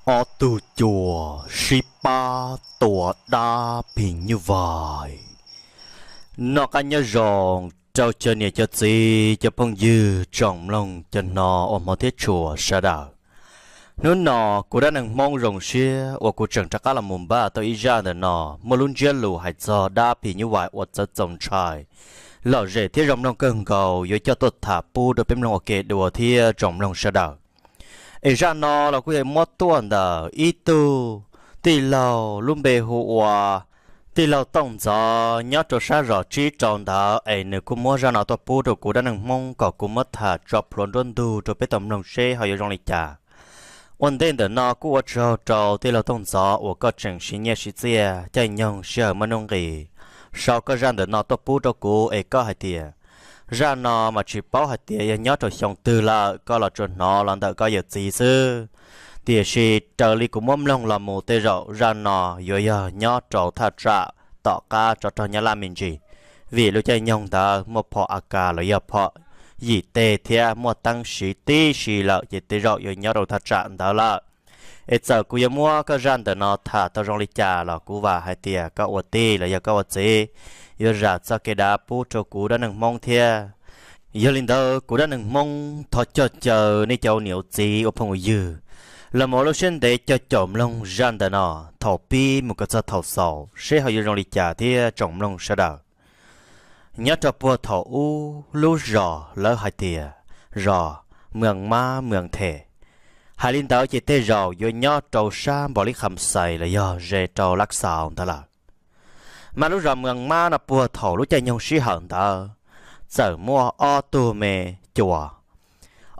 Ob tug cua sib pab tua dab phim nyuj vais. Noj qab nyob zoo rau cov niam cov txiv cov phooj ywg tsoom mloog cov hnov uas hmov thiab tshua sawv daws. Hnub no kuv dab neeg Hmoob zoo siab uas kuv tseem rov qab los mus npaj tau ib zaj ntawm no muaj lub ntsiab lus hais txog dab phim nyuj vais uas txawv txaus ntshai, lom zem thiab zoo mloog kawg nkaus yuav coj tuaj tham pub rau peb mloog ua ke dua thiab tsoom mloog sawv daws. Es zaj no los kuj yog muab tuaj ntawm ib tug tij laug lub npe hu ua tij laug Tooj Ntxov nyob rau sab zos Tsib Rau ntawd es nws kuj muab zaj no tuaj pub rau kuv dab neeg Hmoob kom kuv muab tham tso plhuav nruab ntug rau peb tau mloog seb ho yuav zoo li cas. Ua ntej ntawm no kuj ua tsaug rau tij laug Tooj Ntxov uas koj tseem siv nyiaj siv txiaj caij nyoog sij hawm muaj nuj nqis sau koj zaj ntawm no tuaj pub rau kuv es koj hais tias zaj no mas tsis paub hais tias yog nyob rau xyoo twg lawm, koj los tsuas hnov los ntawm koj yawm txiv xwb. Tiam sis raws li kuv muab mloog los mus tej zaum zaj no yuav yog nyob rau thaj tsam tom qab tsov rog Nyab Laj me ntsis, vim lub caij nyoog ntawd muaj phom A K los yog phom yim teg thiab muaj teeb siv tib si lawm ces tej zaum yuav nyob rau thaj tsam ntawd lawm. Es txawm kuv yuav muab koj zaj ntawm no tham tau zoo li cas los kuv vam hais tias koj ua tij los yog koj ua txiv yuav zam txoj kev dav pub rau kuv dab neeg Hmoob thiab. Yog li ntawd kuv dab neeg Hmoob thov coj caw nej cov ua niam ua txiv ua phooj ua ywg los mus ua lub siab ntev coj caum mloog zaj ntawm no thaum pib mus kom txog thaum xaus seb ho yuav zoo li cas thiab tsoom mloog sawv daws. Nyob rau puag thaum ub lub zos lawv hais tias zos Mws Mab Mws Them, hais li ntawd ces tej zaum yuav nyob rau sab Npos Lis Kham Xais los yog ze rau Laj Xaus ntawd lawm. Mas lub zos Mws Mab no puag thaum lub caij nyoog sij hawm ntawd txawm muaj ob tug me cua.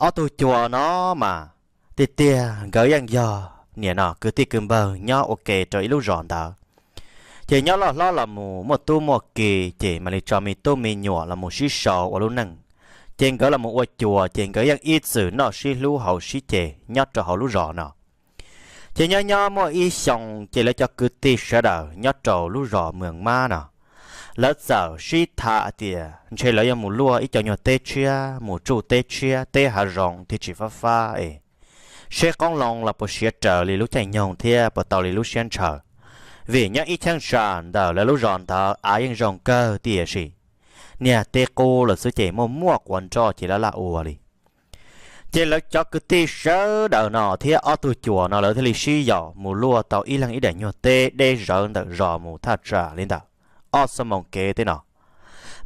Ob tug cua no mas tiag tiag nkawd yeej yog niam no kwv tij kwv npawg nyob ua ke rau ib lub zos ntawd. Ces nyob loj hlob los mus muaj tub muaj ki ces mam li tso me tub me nyuam los mus sib sau ua lub neej. Ces nkawd los mus ua cua ces nkawd yeej ib txwm noj sib hlub haus sib ce nyob rau hauv lub zos no. Ces nyob nyob muaj ib xyoo ces lawv cov kwv tij sawv daws nyob rau lub zos Mws Mab no, lawv txawm sib tham tias ntshe lawv yuav mus luaj ib co nyuag teb tshiab mus tsuj teb tshiab teb hav zoov thiaj tsis fab fab es seb qoob loo los puas siav raws li lub caij nyoog thiab puas tau li lub siab ntshaw. Vim nyob ib cheeb tsam ntawm lawv lub zos ntawd av yeej zoo kawg tiam sis niag teb qub lawm xwb ces muaj muaj quav nroj ces lawv laj ua li. Ces lawv cov kwv tij sawv daws no thiab ob tug cua no lawv thiaj li sib yaum mus luaj tau ib leeg ib daim nyuag teb deb zawv ntawm zos mus thaj tsam li ntawm ob xuab moos kev teb no.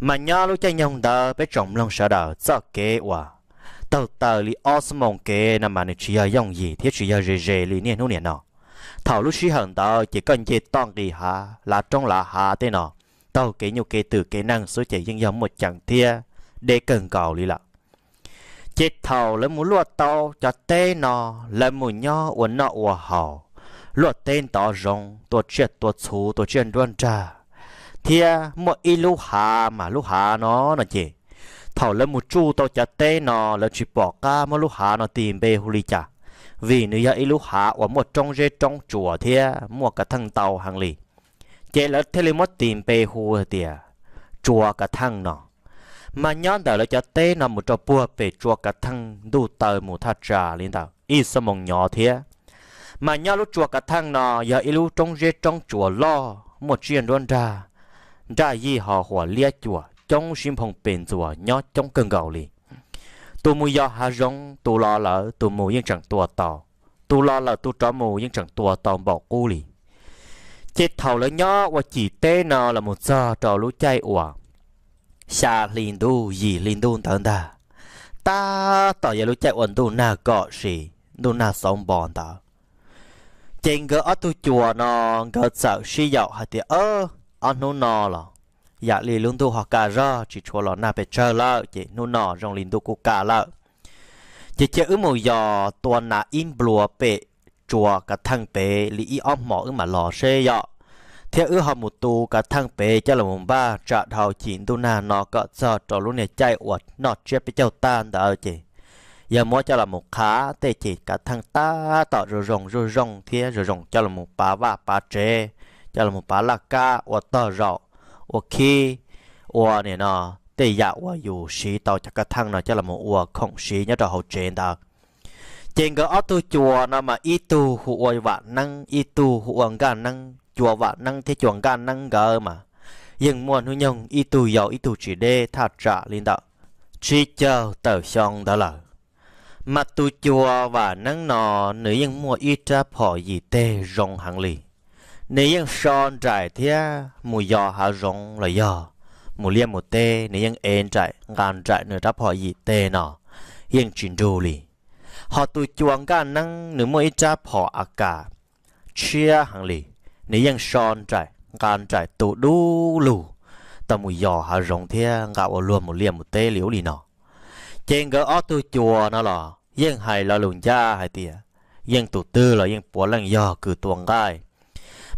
Mas nyob lub caij nyoog ntawd peb tsoom mloog sawv daws txoj kev uas taug taw li ob xuab moos kev no mas nws tsis yog yooj yim thiab tsis yog ze ze li niaj hnub niam no. Thaum lub sij hawm ntawd ces koj nce toj nqis hav lav roob lav hav tej no, taug kev nyuj kev twm kev neeg xwb ces yeej yog muaj ceem thiab deb kawg nkaus li lawm. Ces thaum lawv mus luaj tau cov teb no, lawv mus nyob ua noj ua haus, luaj teb ntov zoov, tua tsiaj tua txhu, tua tsiaj nruab nrag, thiab muaj ib lub hav mas lub hav no no ces thaum lawv mus tsuj tau cov teb no lawv tsis pom qab muab lub hav no tis npe hu li cas, vim nws yog ib lub hav uas muaj roob zeb roob tsuas thiab muaj kav theej ntau heev li. Ces lawv thiaj li muab tis npe hu hais tias Tsua Kav Theej no. Mas nyob ntawm lawv cov teb no mus rau puag pem Tsua Kav Theej ntuj taw mus thaj tsam li ntawm ib xuab moos nyov thiab. Mas nyob lub Tsua Kav Theej no yog ib lub roob zeb roob tsuas loj muaj tsiaj nruab nrag, nraj yij ho huam liab cuam coob sib nphoo pes ntxuas nyob coob kawg nkaus li. Tus mus yos hav zoov tus los lawm tus mus yeej tseem tua tau, tus los lawm tus rov mus yeej tseem tua tau npaum qub li. Ces thaum lawv nyob ua cim teb no los mus txog rau lub caij uas xya hli ntuj yim hli ntuj ntawd ntag, tab tom yog lub caij uas ntuj nag kom sis ntuj nag xauv npo ntawd. Ces nkawd ob tug cua no nkawd txawm sib yaum hais tias, Ob hnub no los yam li lub ntuj ho kaj zog tsis tshua los nag pes tsawg lawm ces hnub no zoo li ntuj kuj kaj lawm. Ces cia wb mus yos tua nas ib nplua pem Tsua Kav Theej pem li ib ob hmos wb mam los seb yom. Thiab wb ho mus tu Kav Theej pem coj los mus npaj tsam dhau cim ntuj nag no kom txog rau lub niag caij uas noj tsiab peb caug tag ntawd ces yog muab coj los mus qhav tej ces Kav Theej tab tom zoo zoo zuj zoo thiab zoo zoo coj los mus pav vaj pav tsev, coj los mus pav laj kab ua tog zaum, ua khib, ua nim no tej yam uas yus siv tau cov Kav Theej no coj los mus ua khoom siv nyob rau hauv tsev ntawd. Ces nkawd ob tug cua no mas ib tug hu ua Vam Neeb, ib tug hu ua Nkaj Neeb. Cua Vam Neeb thiab cua Nkaj Neeb nkawd mas yeej muaj hnub nyoog ib tug yau ib tug tsis deb, thaj tsam li ntawm tsib caug tawm xyoo ntawd lawm. Mas tus cua Vam Neeb no nws yeej muaj ib rab phom yim teg zoo heev li. Nws yeej so nraim thiab mus yos hav zoov los yog mus liaj mus teb, nws yeej ev nraim nqa nraim nws rab phom yim teg no yeej tsis nrug li. Ho tus cua Nkaj Neeb nws muaj ib rab phom a kas tshiab heev li, nws yeej so nraim nqa nraim tu dub lug tau mus yos hav zoov thiab nqa ua luag mus liaj mus teb li ub li no. Ces nkawd ob tug cua no los yeej hais lo lus ncaj hais tias yeej tus twg los yeej puav leej yog kws tua nqaij.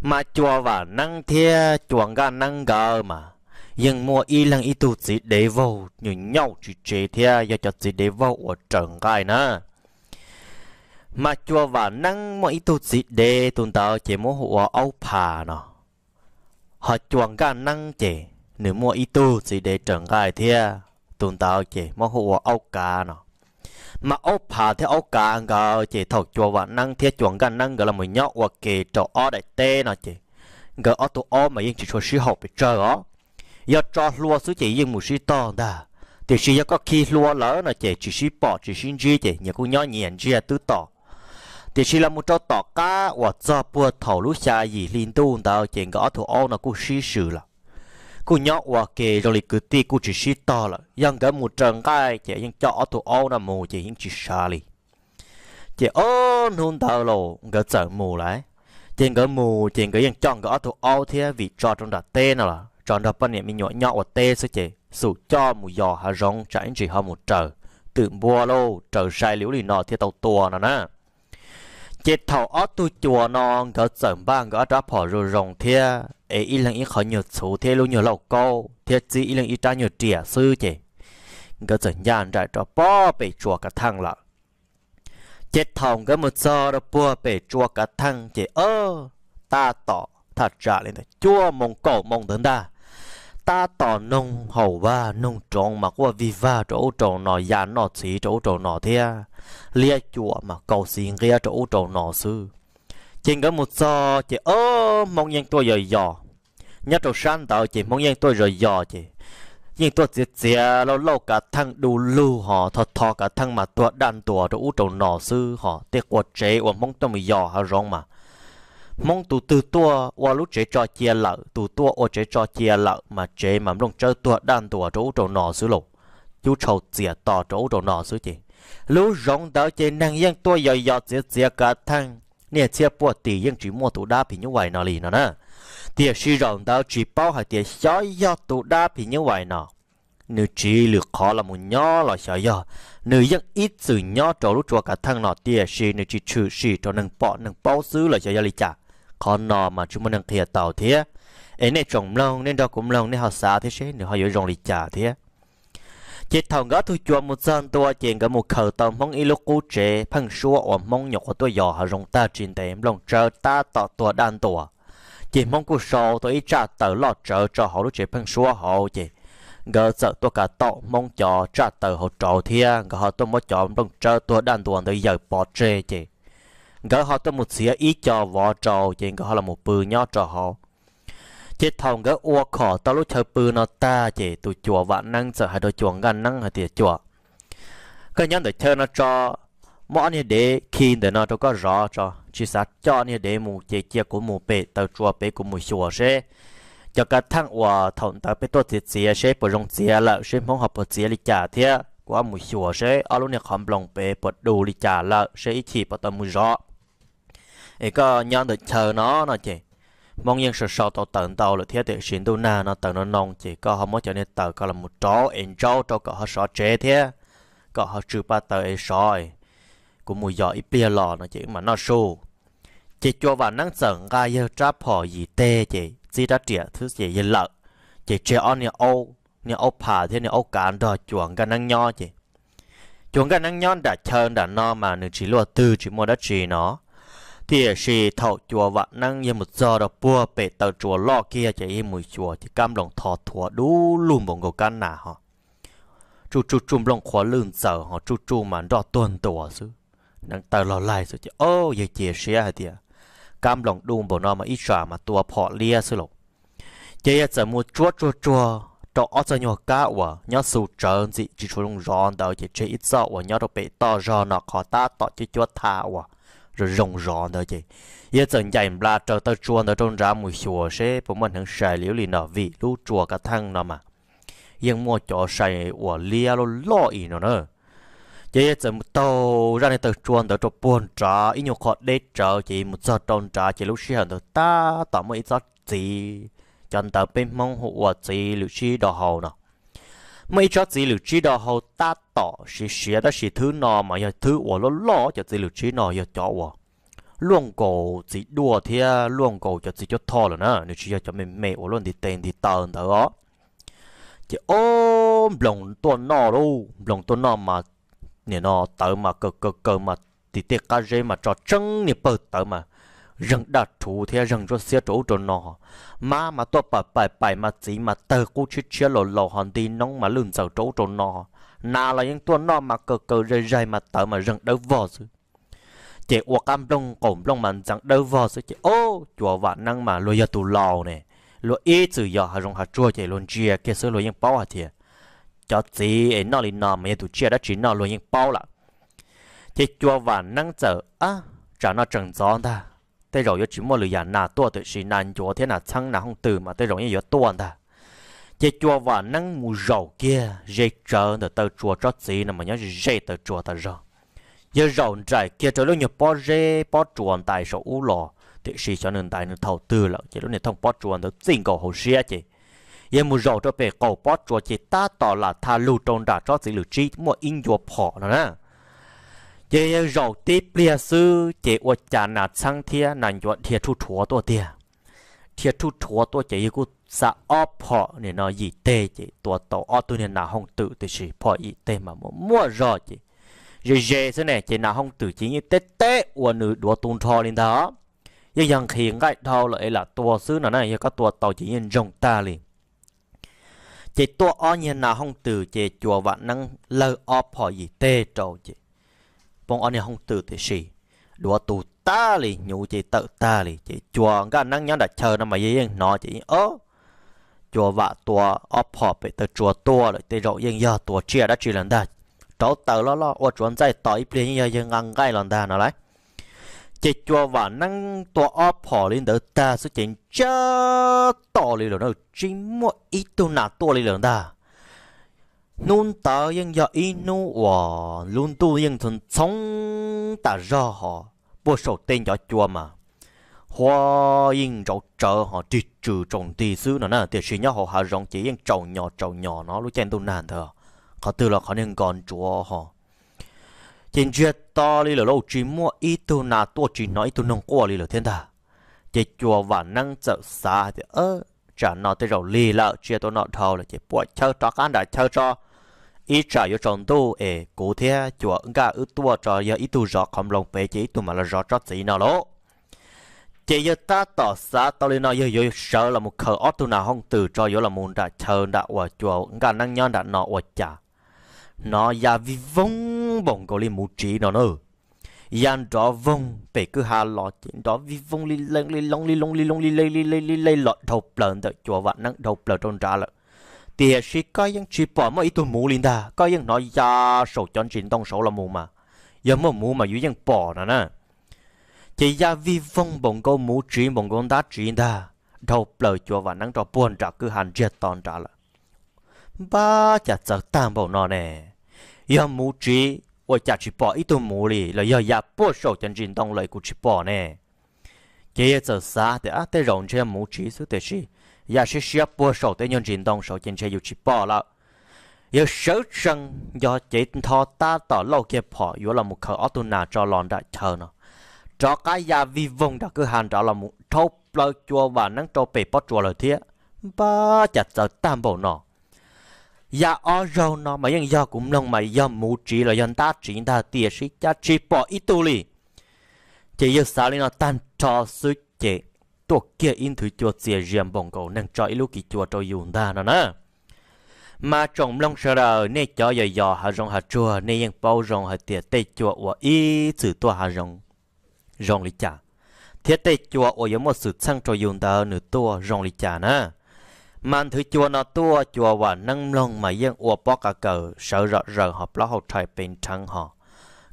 Mas cua Vam Neeb thiab cua Nkaj Neeb nkawd mas yeej muaj ib leeg ib tug txiv dev vaug nyuam nyaum tsis tsev thiab yog cov txiv dev vaug uas raws nqaij na. Mas cua Vam Neeb muaj ib tug txiv dev, tus ntawd ces muab hu ua Aub Phas no. Ho cua Nkaj Neeb ces nws muaj ib tug txiv dev raws nqaij thiab, tus ntawd ces muab hu ua Aub Kav no. Mas Aub Phas thiab Aub Kav nkawd ces thaum cua Vam Neeb thiab cua Nkaj Neeb nkawd los nyob ua ke rau ob daim teb no ces nkawd ob tug aub mas yeej tsis tshua sib haum pes tsawg os. Yog tso hlua xwb ces yeej mus sib tog ntag, tiam sis yog koj khi hlua lawm no ces tsis sib pom tsis sib ntsib ces nyias kuj nyob nyias ntsiag twb tom. Tiam sis los mus rau tom qab uas txog puag thaum lub xya yim hli ntuj ntawd ces nkawd ob tug aub no kuj sib swm lawm, kuj nyob ua ke zoo li kwv tij kuj tsis sib tog lawm. Yog nkawd mus raws nqaij ces yeej coj ob tug aub no mus ces yeej tsis sav li. Ces ob hnub ntawd los nkawd txawm mus lawm. Ces nkawd mus ces nkawd yeej coj nkawd ob tug aub thiab vim tso rau nram teb no los tso nrog poj niam me nyuam nyob ua teb xwb ces xum coj mus yos hav zoov tsam ib ntsis ho mus raws twm npua lauj, raws sai li ub li no thiab tau tua no na. Ces thaum ob tug cua no nkawd txawm npaj nkawd ob rab phom zoo zoo thiab es ib leeg ib qho nyuag txhuv thiab ib lub nyuag lauj kaub thiab txib ib leeg ib rab nyuag riam xwb ces nkawd txawm ncaj nraim rau pob pem tsua kav theej lawm. Ces thaum nkawd mus txog rau puag pem tsua kav theej ces tab tom thaj tsam li ntawm cuaj moo kaum moo ntawd ntag, tab tom noog haus vag noog roov mas quaj vig vag rau ub rau no ya noj txiv rau ub rau no thiab liab cuam mas kau xis nqiab rau ub rau no xwb. Ces nkawd mus txog ces ob hmoob yeej tuaj yos yos, nyob rau sab ntawd ces hmoob yeej tuaj yos yos ces yeej tuaj txiav txiav lauj lauj kav theej du lug ho tho tho kav theej mas tuag daj ntuas rau ub rau no xwb ho tej qua tsev uas hmoob tuaj mus yos hav zoov mas hmoob tus twg tuaj ua lub tsev tso cia lawm, tus tuaj ua tsev tso cia lawm mas tsev mas nplooj tsawb tuag daj ntuas rau ub rau no xwb lauj, cub tshau txias to rau ub rau no xwb ces lub zoov ntawd ces neeg yeej tuaj yos yos txiav txiav kav theej, niaj txhiab puag tim yeej tsis muaj tus dab phim nyuj vais no li no na. Tiam sis zaum ntawd tsis paub hais tias xyov yog tus dab phim nyuj vais no nws tsiv lwm qhov los mus nyob los xyov yog nws yeej ib txwm nyob rau lub tsua kav theej no tiam sis nws tsis tshwm sim rau neeg pom neeg paub xwb los xyov yog li cas. Qhov no mas tsis muaj neeg qhia tau thiab. Es nej tsoom mloog nej nrog kuv mloog nej ho xav thiab seb nws ho yuav zoo li cas thiab. Ces thaum nkawd ob tug cua mus txog ntua ces nkawd mus khaws tau hmoob ib lub qub tsev pheej suab uas hmoob nyuam qhuav tuaj yos hav zoov tag tsis ntev nplooj tsawb tab tom tuag daj ntuas. Ces hmoob kuj sau tau ib tsaj taws loj tsawv tso hauv lub tsev pheej suab hauv ces nkawd txawm tuaj kav taum hmoob cov tsaj taws hauv rauv thiab nkawd ho tuaj muab cov nplooj tsawb tuag daj ntuas ntawd yaws pov tseg ces nkawd ho tuaj mus txiav ib co vov rau ces nkawd ho los mus pw nyob rau hauv. Ces thaum nkawd ua khom tau lub chaw pw no tag ces tus cua Vam Neeb txawm hais rau cua Nkaj Neeb hais tias, Cua, koj nyob ntawm chaw no tso, muab ob niag dev khi ntawm no rau koj zov tso, tsis xav coj niag dev mus ces cia kuv mus pem taw tsua pem kuv mus xyuas seb cov kav theej uas thaum ntawd peb tuaj txiav txiav seb puas zoo txiav lawm, seb hmoob ho puas txiav li cas thiab kuv ho mus xyuas seb ob lub niag qhov nploos pem puas du li cas lawm, seb ib chim puas tau mus zov. Es koj nyob ntawm chaw no no ces hmoob yeej sau sau tau taws ntau lawm thiab tiam sis ntuj nag no taws no noo ces koj ho muab cov niag taws ko los mus rauv es ntsaub rau kom ho sov tsev thiab kom ho tsw paj taws es sov, kuv mus yos ib pliag los no ces wb mam noj su. Ces cua Vam Neeb txawm nqa yawg rab phom yim teg ces txib rab riam xwb ces yawg lawm. Ces tseg ob niag aub, niag aub phas thiab niag aub kav nrog cua Nkaj Neeb nyob ces cua Nkaj Neeb nyob nram chaw nram no mas nws tsis luaj twg tsis muaj dab tsi no. Tiam sis thaum cua Vam Neeb yawg mus txog rau puag pem taw tsua loj kiag ces yawg mus xyuas ces kab nploos tho thuav dub lug npaum nkaus kab nas ho tsuj tsuj tsuj nplooj qhuav lwj ntxaws ho tsuj tsuj mas nroj tuag ntuas xwb. hneev taw log laig xwb ces o, yawg cia siab hais tias kab nploos du npaum no mas ib tsam mas tua phom liab xwb lauj. Ces yawg txawm mus tsuab tsuag tsuag rau ob txoj nyuag kab uas nyob xu tsawv ntxim tsis tshua zoo zov ntawd ces tseg ib txoj uas nyob rau pem toj zog no qhov tab tom cuab cuab tha uas zoo zoo zov ntawd ces yawg txawm ncaim nplas raws taw tsua ntawd rau nrad mus xyuas seb puas muaj hneev sai li lub li no vim lub tsua kav theej no mas yeej muaj cov sai uas liab loj loj i no na. Ces yawg txawm mus taug zaj niag taw tsua ntawd rau puag nrad ib nyuag qho deb tsawv ces mus txog rau nrad ces lub sij hawm ntawd tab tom muaj ib tsob txiv, cov ntawd peb Hmoob hu ua txiv lwm sib do hau no. Muaj ib tsob txiv lwm sib do hau tab tom siav siav tab sis thwb no mas yog thwb uas loj loj, cov txiv lwm sib no yog cov uas luaj nkaus txiv duaj thiab luaj nkaus cov txiv cuab thoj lawm na, nws tsis yog cov me me uas luaj ntiv tes ntiv taw ntawd os. Ces o, nploos tuaj noj lauj, nploos tuaj noj mas nim no tawv mas kaw kaw kaw mas tim tej qab zeb mas tso tseeb niag pawg tawv mas zeeg daj rhuv thiab zeeg ntsuab xiab rau ub rau no. Mab mas tuaj pais pais pais mas txiv mas tawg qub tshiab tshiab laus laus ho nti noob mas lwj ntxaws rau ub rau no. Nas los yeej tuaj noj mas kaw kaw zaig zaig mas tawv mas zeeg dawb vog xwb. Ces ua qab nplooj qaum nplooj mas ntxeev dawb vog xwb ces o, Cua Vam Neeb mas luag yog tus laus ne, luag ib txwm yos hav zoov hav tsuag ces luag ntsia kiag xwb luag yeej paub hais tias cov txiv es noj li no mas yog tus tsiaj dab tsi noj luag yeej paub lawm. Ces Cua Vam Neeb txawm, ab, tsam no tseem ntxov ntag, tej zaum yuav tsis muaj lwm yam nas tuaj tiam sis nas ncuav thiab nas txheeb nas hooj twm mas tej zaum yeej yuav tuaj ntag. Ces Cua Vam Neeb mus zaum kiag ze tsawv ntawm taw tsua tsob txiv no mas nyob ze ze taw tsua tas zog. Yawg zaum nraim kiag rau lub nyuag pob zeb pob tsua ntais saum ub los tiam sis xyov nws ntais nws thaum twg lawm ces lub niag thooj pob tsua ntawd txij nkaus hauv siab ces yawg mus zaum rau pem qaum pob tsua ces tab tom lam tha lug rau nram tsob txiv lwm tsib muaj ib ncua phom no na. Ces yawg zaum tib pliag xwb ces ua cas nas txheeb thiab nas ncuav dhia rhuj rhuav tuaj tiag. Dhia rhuj rhuav tuaj ces yawg kuj xa ob phom nim no yim teg ces tua tau ob tug niag nas hooj twm tiam sis phom yim teg mas muaj muaj zog ces ze ze xwb ne ces nas hooj twm ces yeej teb teb ua nws duav tu nrho li ntag. Yeej yog nqhis nqaij dhau lawm es lam tua xwb no na, yog koj tua tau ces yeej ntsoog tag li. Ces tuaj ob niag nas hooj twm ces Cua Vam Neeb lawg ob phom yim teg rau ces poob ob niag hooj twm tiam sis duav tu tag li hnyuv ces tawm tag li ces Cua Nkaj Neeb nyob nram chaw no mas yawg yeej hnov ces o, Cua Vam tua ob phom pem taw tsua tuaj lawm tej zaum yeej yog tua tsiaj dab tsi lawm ntag. Rauv taws loj loj ua tsuav ntxaij tos ib pliag yeej yog yawg nqa nqaij los ntag no lauj. Ces Cua Vam Neeb tua ob phom li ntawd tag xwb ces ntsiag to li lawm na, tsis muaj ib tug nas tuaj li lawm ntag. Hnub ntawd yeej yog ib hnub uas lub ntuj yeej ntxhoo ntxhoo tas zog ho puag saum tej ncov cua mas huab yeej ntsauv tsawv ho rig tsws tsaus nti xwb no na, tiam sis nyob hauv hav zoov ces yeej tsaus nyos tsaus nyos no lub caij ntuj nag ntawd, qhov twg los qhov niag nkos ntsuav ho. Ces ntsiag to li lawm lauj, tsis muaj ib tug nas tuaj tsis hnov ib tug noog quaj li lawm thiab ntag. Ces Cua Vam Neeb txawm xav hais tias tsam no tej zaum lig lawm, tsiaj tuaj noj dhau lawm ces puam chawj rov qab nram chaw tso, ib tsam yuav tsaus ntuj es kuv thiab Cua Nkaj wb tuaj tso yog ib tug zov qhov nploos pem ces ib tug mam los zov tsob txiv no lauj. Ces yawg tab tom xav tau li no yawg yuav sawv los mus khaws ob tug nas hooj twm tso yuav los mus nram chaw nram uas Cua Nkaj Neeb nyob nram no ua cas hnov ya vij voog npaum nkaus li muv tsiv no na. Ya nrov voog pem kwj ha los ces nrov vij voog li loo li loo li loo li loo li le li le li le los dhau plaws ntawm Cua Vam Neeb dhau plaws rau nrad lawm. Tiam sis koj yeej tsis pom muaj ib tug muv li ntag, koj yeej hnov ya saum cov ntsis ntoo saud los mus mas yog muaj muv mas yus yeej pom no na. Ces ya vij voog npaum nkaus muv tsiv npaum nkaus ntab tsiv ntag, dhau plaws Cua Vam Neeb rau puag nram kwj ha ntsiag to nrad lawm. Npab, cas txawv tag npaum no ne, yog muv tsiv ua cas tsis pom ib tug muv li los yog ya puag saum cov ntsis ntoo lawm kuv tsis pom ne. Ces yawg txawm xav tias tej zaum ntshe muv tsiv xwb tiam sis ya siab siab puag saum tej nyuag ntsis ntoo saud ces ntshe yus tsis pom lawm. Yawg sawv tsees nco cev ntho tab tom lauj kiag phom yuav los mus khaws ob tug nas tso los nram chaw no, rov qab ya vij voog nram kwj ha nrad los mus dhau plaws Cua Vam Neeb rau pem pob tsuas lawm thiab. Npab, cas txawv tag npaum no. Ya ob zaug no mas yeej yog kuv mloog mas yog muv tsiv los yog ntab tsiv ntag tiam sis cas tsis pom ib tug li. Ces yawg xav li no tag nrho xwb ces tuaj kiag ib nthwv cua txias zias npaum nkaus neeg tso ib lub kis cua rau yus ntag no na. Mas tsoom mloog sawv daws, nej cov yos yos hav zoov hav tsuag, nej yeej paub zoo hais tias tej cua uas ib txwm tuaj hav zoov zoo li cas, thiab tej cua uas yuav muaj xwm txheej rau yus ntawd nws tuaj zoo li cas na. Mas nthwv cua no tuaj, cua Vam Neeb mloog mas yeej ua pob qa kaws sawv zom zaws hos plaub hau rhais pes nrheev hos,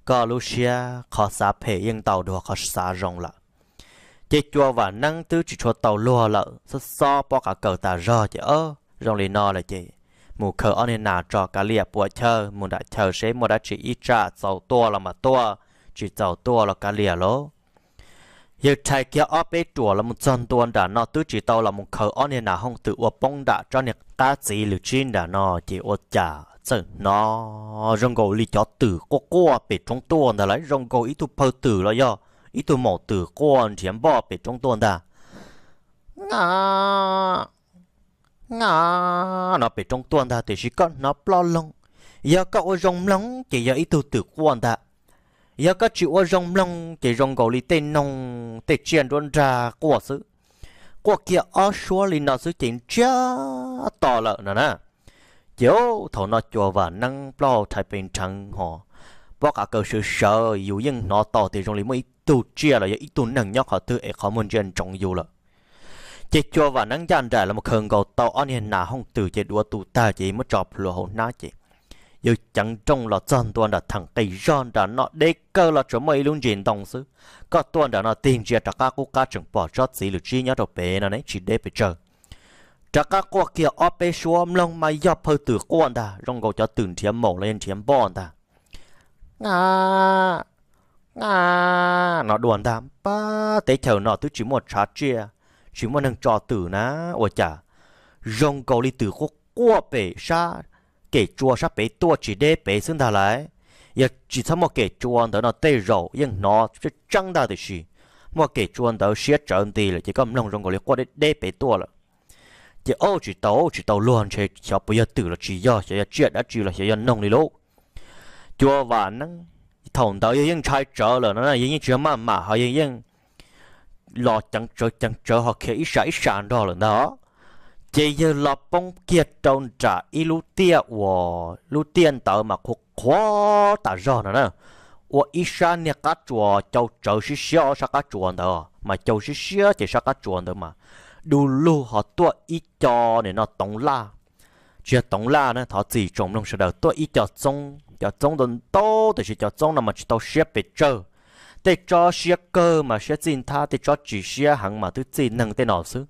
koj lub siab qhov xav phem yeej ntau dua qhov xav zoo lawm. Ces cua Vam Neeb twb tsis tshua tau luag lawm, xob xob pob qa kaws tas zog ces, zoo li no lawm ces mus khaws ob niag nas tso kav liam puam chawj mus nram chaw seb muaj dab tsi ib tsam txaus tuaj los mas tuaj, tsis txaus tuaj los kav liam lauj. Yawg rhais kiag ob peb ruam los mus txog ntua nram no twb tsis tau los mus khaws ob niag nas hooj twm ua poob nram tsob niag qab txiv lws tsib nram no ces ua cas txawm hnov zoo nkaus li cov twm quaj quaj pem roob tuaj ntag lauj, zoo nkaus ib tug phaw twm los yog ib tug maum twm quaj nrhiav npoj pem roob tuaj ntag. Nga, nga, no pem roob tuaj ntag, tiam sis koj hnov ploj loog. Yog koj ua zoo mloog ces yog ib tug twm quaj ntag, yog koj tsis ua zoo mloog ces zoo nkaus li tej noog tej tsiaj nruab nrag quaj xwb. Quaj kiag ob suab li no xwb ces ntsiag to lawm no na. Ces thaum no cua Vam Neeb plaub hau rhais pes nrheev hos pob qa kaws sawv sawv, yus yeej hnov tau tias zoo li muaj ib tug tsiaj los yog ib tug neeg nyob qhov twg es qhov muag ntsia ntsoov yus lawm. Ces cua Vam Neeb ncaj nraim los mus khaws nkaus tau ob niag nas hooj twm ces duav tus tag ces muab tso plhuav hauv hnab ces yawg ceev nrooj los txog ntua nram theem qis zog nram no deb kawg los tsuas muaj ib lub ntsis ntoo xwb. Koj tuaj nram no tig ntsia rov qab qub qab tseem pom tsob txiv lws tsib nyob rau pem no ne tsis deb pes tsawg. Rov qab quaj kiag ob peb suab mloog mas yog phaw twm quaj ntag, zoo nkaus cov twm nrhiav maum los yog nrhiav npoj ntag. Nga, nga, no dua ntag. Pab teb chaws no twb tsis muaj tshav tsiaj, tsis muaj neeg tso twm na, ua cas zoo nkaus li twm quaj quaj pem sab kem tsua sab pem tuaj tsis deb pem xwb ntag lauj. Yog tsis txhob muaj kem tsua ntawd no tej zaum yeej hnov tseeb ntag, tiam sis muaj kem tsua ntawd siab tsawv nti lawm ces koj mloog zoo nkaus li quaj deb deb pem tuaj lawm. Ces ua tsis tau, tsis tau luag ntshe xyov puas yog twm los tsis yog, xyov yog tsiaj dab tsi los xyov yog noog li lauj. Cua Vam Neeb thaum ntawd yawg yeej ntshai tsawv lawm no, yawg yeej tsis maj mam ho yawg yeej los ceev tsawv ceev tsawv ho khiav ib sab ib sab nrog lawm ntag. Ces yawg los poob kiag rau nram ib lub tiaj uas lub tiaj ntawd mas qhuav qhuav tas zog no na. Ua ib sab niag qab tsuas cau tsawv siab siab, ob sab qab tsuas ntawd mas cau siab siab ces sab qab tsuas ntawd mas du lug ho tuaj ib co nim no toov laj, tsis yog toov laj na, thov txim tsoom mloog sawv daws, tuaj ib co txoob, cov txoob ntau ntau tiam sis cov txoob no mas tsis tau siab pes tsawg. Tej tsob siab kawg mas siab txij nthab, tej tsob tsis siab heev mas twb txij neeg tej no xwb.